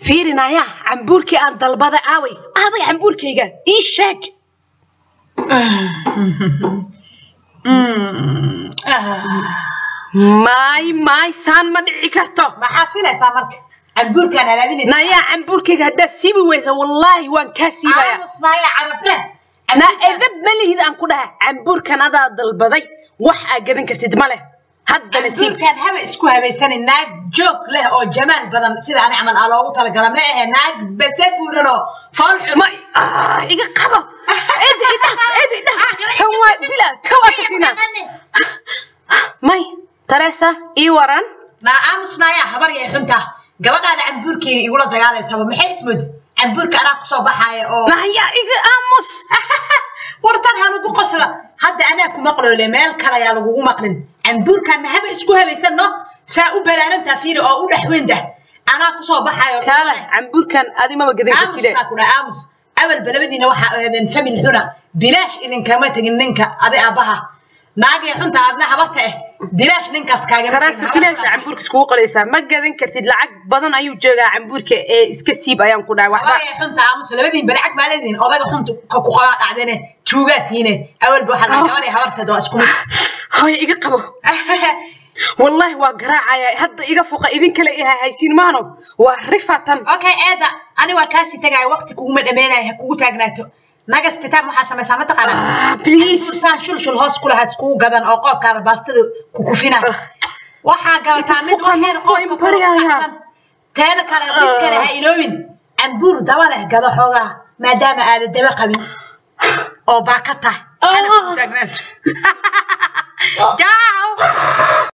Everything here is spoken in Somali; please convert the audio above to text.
Fiirinaya cambuurkii aan dalbaday aaway, aaway cambuurkayga ii sheeg. Maay maay, saan ma dhici karto. Maxaa filaysaa marka cambuurkaan halaadinaysa? Nayaa cambuurkayga haddaad siibi weyda, wallaahi waan kaa siibaya. Aamus naaya carabdheer. Na edab ma lihid aan ku dhaha, cambuurkan adaa dalbaday, wax aa gadan kartid ma leh, haddana siib. Cambuurkaan haba isku habaysanin, naag joog leh oo jamaal badan sida ani camal aa loogu talagala ma ahe, naag base buuran oo fool xun. Ma iga qabo, eeda idhaaf, eeda idhaaf, kan waa dila, kan waa kasina. May Teresa, ii waran. Naa aamus naaya habar yay xuntaa, gabadhaada cambuurkeyga igula dagaalaysaba, maxay ismoodi cambuurka anaa kusoo baxaaya oo. Naya iga aamus. Wartan ha lagu qosla hadda, anaa ku maqloole, meel kale ayaa lagugu maqlin. Cambuurkaana haba isku habaysanno, saa u balaarantaa fiiri oo u dhexweynta, anaa kusoo baxaayo. Kaale cambuurkan adi maba gadan aamus kartide. Baa ku dhaha aamus, awalba labadiina waxaa ahaydeen famil xuna, bilaash idinkama tegin ninka adi aabbaha, naagay xunta adna habarta bilaash ninkaas kaagama Teresa tegin. Bilaash cambuurka iskugu qalaysaa, ma gadan kartid, lacag badan ayuu joogaa cambuurka ee iska siib ayaan ku dhahay waxba. Habaraya xunta aamus, labadiin ba lacag maa leediin, odaga xunta ka ku qabaa dhacdene, tuugaatiine, awalba waxaa la gabanaya habarteed waa isku mid. Hooyo iga qabo, wallaahi waa garaacaya hadda, iga fuqa, idin kale i haysiin maano, waa rifatan. Okay eeda, ani waa kaasii tagaaya, waqti kuguma dhameenaya, ha kugu taagnaato nagastitaan. Waxaa samaysaa mataqaanaa? Please. Saan shulshul hoos ku lahaa iskugu gadan oo qoobkaada baastada ku kufina, waxaa gadataa mid Fuqan, wax yar waa qoobka kor u imbaryaaya. kacsan. Teeda kale mid kale ha iloobin, cambuur daba leh gado xoogaa, maadaama aada daba qabin oo baaka tahay. Hana kugu taagnaato. Ciao.